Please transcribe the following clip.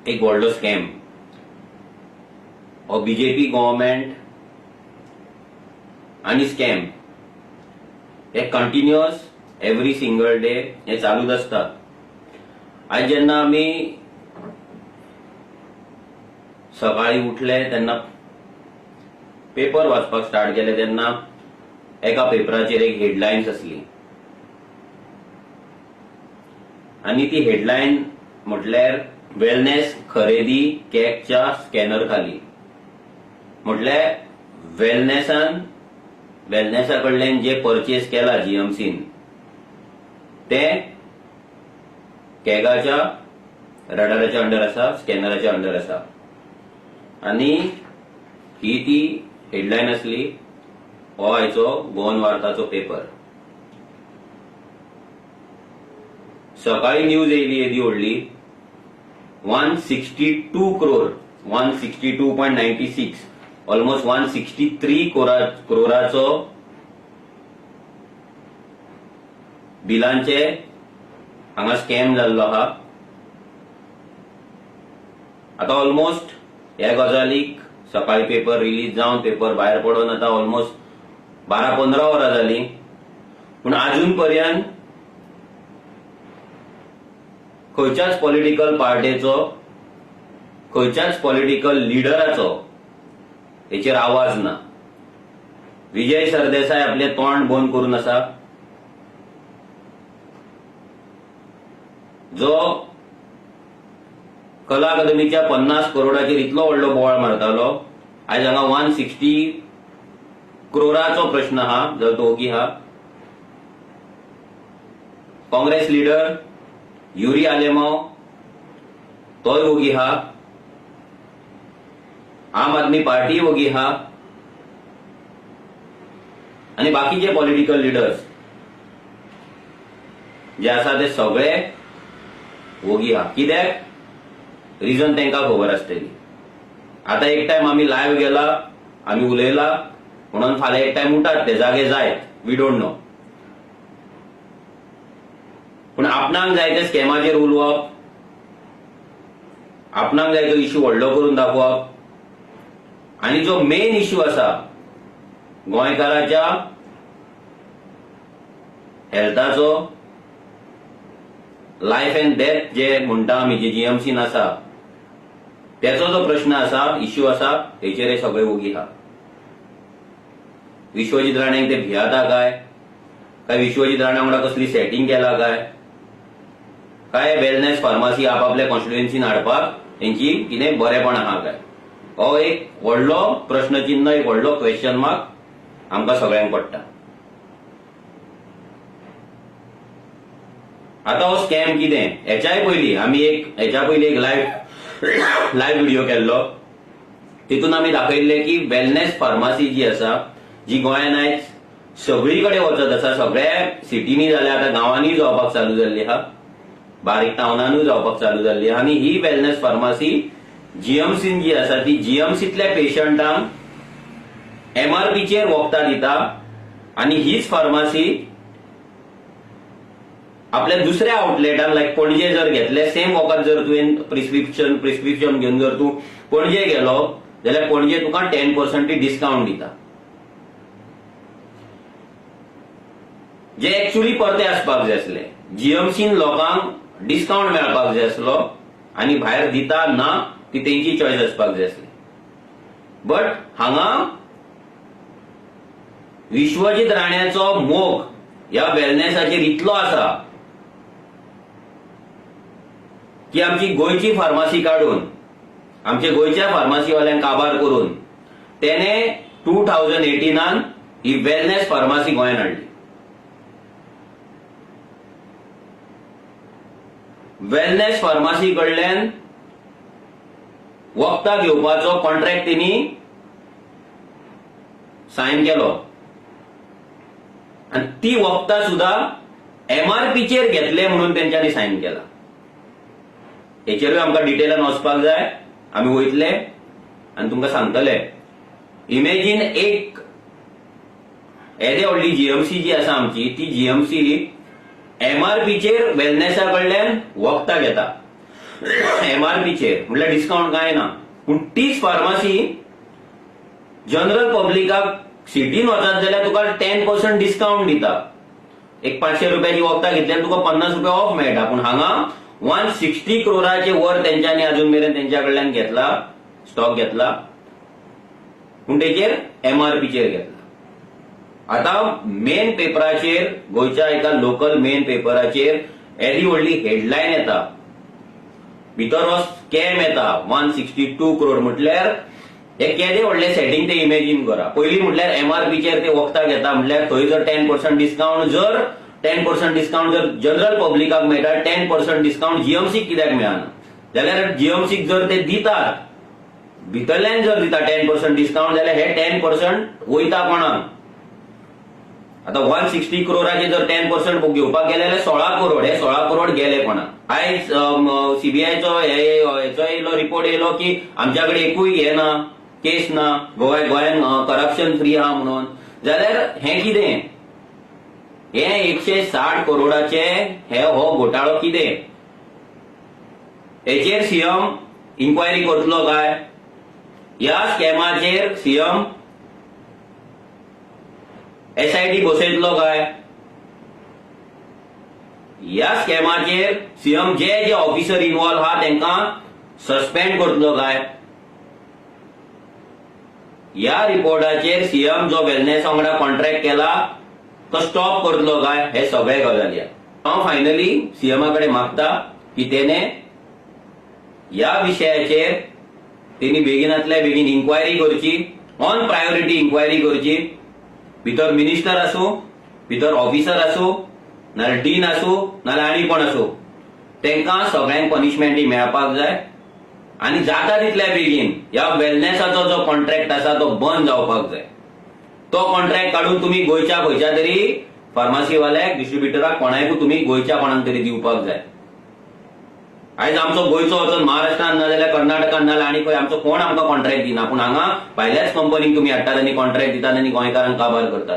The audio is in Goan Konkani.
एक व्हडलो स्कॅम. हो बीजेपी गव्हर्मेंट आनी स्कॅम हे कंटिन्युअस एवरी सिंगल डे हे चालूच आसता. आयज जेन्ना आमी सकाळी उठले तेन्ना पेपर वाचपाक स्टार्ट केले तेन्ना एका पेपराचेर एक हेडलायन्स आसली आनी ती हेडलायन म्हटल्यार वेलनेस खरेदी कॅगच्या स्कॅनर खाली. म्हटल्यार वेलनेसान वेलनेसा कडल्यान जे परचेस केला जीएमसीन तें कॅगाच्या रडाराच्या अंडर आसा, स्कॅनराच्या अंडर आसा. आनी ही ती हेडलायन आसली. हो आयचो गोवन वार्ताचो पेपर. सकाळी न्यूज येयली येदी व्हडली, 162 crore, 162.96, almost 163 क्रोराचो बिलांचे हांगा स्कॅम जाल्लो आहा. आतां ऑलमोस्ट ह्या गजालीक सकाळी पेपर रिलीज जावन पेपर भायर पडून आतां ऑलमोस्ट 12-15 वरां जालीं, पूण आजून पर्यंत खंयच्याच पॉलिटिकल पार्टेचो, खंयच्याच पॉलिटिकल लिडराचो हेचेर आवाज ना. विजय सरदेसाय आपलें तोंड बंद करून आसा. जो कला अकादमीच्या 50 करोडाचेर इतलो व्हडलो बोवाळ मारतालो, आयज हांगा 160 क्रोराचो प्रश्न आहा, जाल्यार तो ओगी आहा. काँग्रेस लिडर युरी आलेमाव तोय ओगी आहा. आम आदमी पार्टी ओगी आहा. आनी बाकीचे पॉलिटिकल लिडर्स जे आसा ते सगळे ओगी आहा. कित्याक रिजन तांकां खबर आसतली. आतां एक टायम आमी लायव्ह गेला, आमी उलयला म्हणून फाल्यां एक टायम उठात ते जागे जायत, we don't know. पूण आपणाक जाय ते स्कॅमाचेर उलोवप, आपणाक जाय तो इश्यू व्हडलो करून दाखोवप, आनी जो मेन इश्यू आसा गोंयकाराच्या हेल्थाचो, लायफ अँड डेथ जे म्हणटा आमी, जे जीएमसीन आसा तेचो जो प्रश्न आसा, इश्यू आसा, हेचेर हे सगळे ओगी आहा. विश्वजीत राणेक ते भियाता काय, काय विश्वजीत राणे वांगडा कसली सेटिंग केला काय, काय वेलनेस फार्मासी आपापल्या कॉन्स्टिट्युएन्सीन हाडपाक तेंची कितें बरेपण आहा काय, हो एक व्हडलो प्रश्नचिन्ह, एक व्हडलो क्वेश्चन मार्क आमकां सगळ्यांक पडटा. आतां हो स्कॅम कितें, हेच्याय पयलीं आमी एक हेच्या पयलीं एक लायव्ह व्हिडिओ केल्लो, तितून आमी दाखयल्लें की वेलनेस फार्मासी जी आसा, जी गोंयांत आयज सगळी कडेन वचत आसा, सगळ्या सिटींनी जाल्या, आतां गांवांनी जावपाक चालू जाल्ली आहा, बारीक टावनानूय जावपाक चालू जाल्ली आहा. आनी ही वेलनेस फार्मासी जीएमसीन जी आसा ती जीएमसींतल्या पेशंटांक एमआरपीचेर वखदां दिता, आनी हीच फार्मासी आपल्या दुसऱ्या आउटलेटान लायक पणजे जर घेतले सेम वखद, जर तुवें प्रिस्क्रिप्शन घेवन जर तूं पणजे गेलो जाल्यार पणजे तुका 10% डिस्कावंट दिता, जे एक्चुअली परते आसपाक जाय आसले. जीएमसीन लोकांक डिस्कावंट मेळपाक जाय आसलो आनी भायर दिता ना ती तेंची चॉयस आसपाक जाय आसली. बट हांगा विश्वजीत राण्याचो मोग ह्या वेलनेसाचेर इतलो आसा की आमची गोंयची फार्मासी काडून आमच्या गोंयच्या फार्मासीवाल्यांक काबार करून तेणे 2018 ही वेलनेस फार्मासी गोंयांत हाडली. वेलनेस फार्मासी कडल्यान वखदां घेवपाचो कॉन्ट्रॅक्ट तेणी सायन केलो आनी ती वखदां सुद्दां एमआरपीचेर घेतले म्हणून तेंच्यांनी सायन केला. हेचेरूय आमकां डिटेलान वचपाक जाय, आमी वयतले आनी तुमकां सांगतले. इमेजीन एक येदे व्हडली जीएमसी जी आसा आमची, ती जीएमसी एमआरपीचेर वेलनेसा कडल्यान वखदां घेता. एमआरपीचेर, म्हटल्यार डिस्काउंट कांय ना. पूण तीच फार्मासी जनरल पब्लिकाक सिटीन वचत जाल्यार तुका 10% डिस्काउंट दिता. एक 500 रुपयाची वखदां घेतल्यार तुका 50 रुपया ऑफ मेळटा. पूण हांगा 160 क्रोराचे वर तेंच्यांनी अजून मेरेन तेंच्या कडल्यान घेतला, स्टॉक घेतला, पूण तेचेर एमआरपीचेर घेतला. आता मेन पेपराचेर, गोंयच्या एका लोकल मेन पेपराचेर येदी व्हडली हेडलायन येता, भितर हो स्कॅम येता 162 क्रोड. म्हटल्यार हे केदे व्हडले सेटींग ते इमेजीन करा. पयलीं म्हटल्यार एमआरपीचेर ते वखदां घेता, म्हटल्यार थंय जर 10% डिस्काउंट जर 10% डिस्काउंट जर जनरल पब्लिकाक मेळटा, 10% डिस्काउंट जीएमसीक कित्याक मेळना? जाल्यार जीएमसीक जर ते दितात, भितरल्यान जर दिता 10% डिस्काउंट, जाल्यार हे 10% वयता कोणाक? आता 160 क्रोराचे जर 10% घेवपाक गेले जाल्यार 16 करोड. हे 16 करोड गेले कोणाक? आयज सीबीआयचो हे हेचो येयलो, रिपोर्ट येयलो की आमच्या कडेन एकूय हे ना, केस ना, गोंय गोंयान करप्शन फ्री आहा म्हणून. जाल्यार हें कितें? हे 160 करोडाचे हे हो घोटाळो कितें? हेचेर सीएम इन्क्वायरी करतलो काय? ह्या स्कॅमाचेर सीएम एसआयटी बसयतलो काय? ह्या स्कॅमाचेर सीएम जे जे ऑफिसर इन्वॉल्व आहा तांकां सस्पेंड करतलो काय? ह्या रिपोर्टाचेर सीएम जो वेलनेस वांगडा कॉन्ट्रॅक्ट केला तो स्टॉप करतलो काय? हे सगळे गजाली. हांव फायनली सीएमा कडेन मागता की तेणे ह्या विशयाचेर तेणी बेगिनातल्या बेगीन इन्क्वायरी करची, ऑन प्रायोरिटी इन्क्वायरी करची. भितर मिनिस्टर आसूं, भितर ऑफिसर आसूं, नाल्यार डीन आसूं, नाल्यार आनी कोण आसूं, तांकां सगळ्यांक पनिशमेंट मेळपाक जाय आनी जाता तितल्या बेगीन ह्या वेलनेसाचो जो कॉन्ट्रॅक्ट आसा तो बंद जावपाक जाय. तो कॉन्ट्रॅक्ट काडून तुमी गोंयच्या खंयच्या तरी फार्मासीवाल्याक, डिस्ट्रिब्युटराक, कोणाकूय तुमी गोंयच्या कोणाक तरी दिवपाक जाय. आयज आमचो गोंयचो वचून महाराष्ट्रान ना जाल्यार कर्नाटकान ना जाल्यार आनी खंय आमचो कोण आमकां कॉन्ट्रॅक्ट दिना, पूण हांगा भायल्याच कंपनीक तुमी हाडटात आनी कॉन्ट्रॅक्ट दितात आनी गोंयकारांक काबार करतात.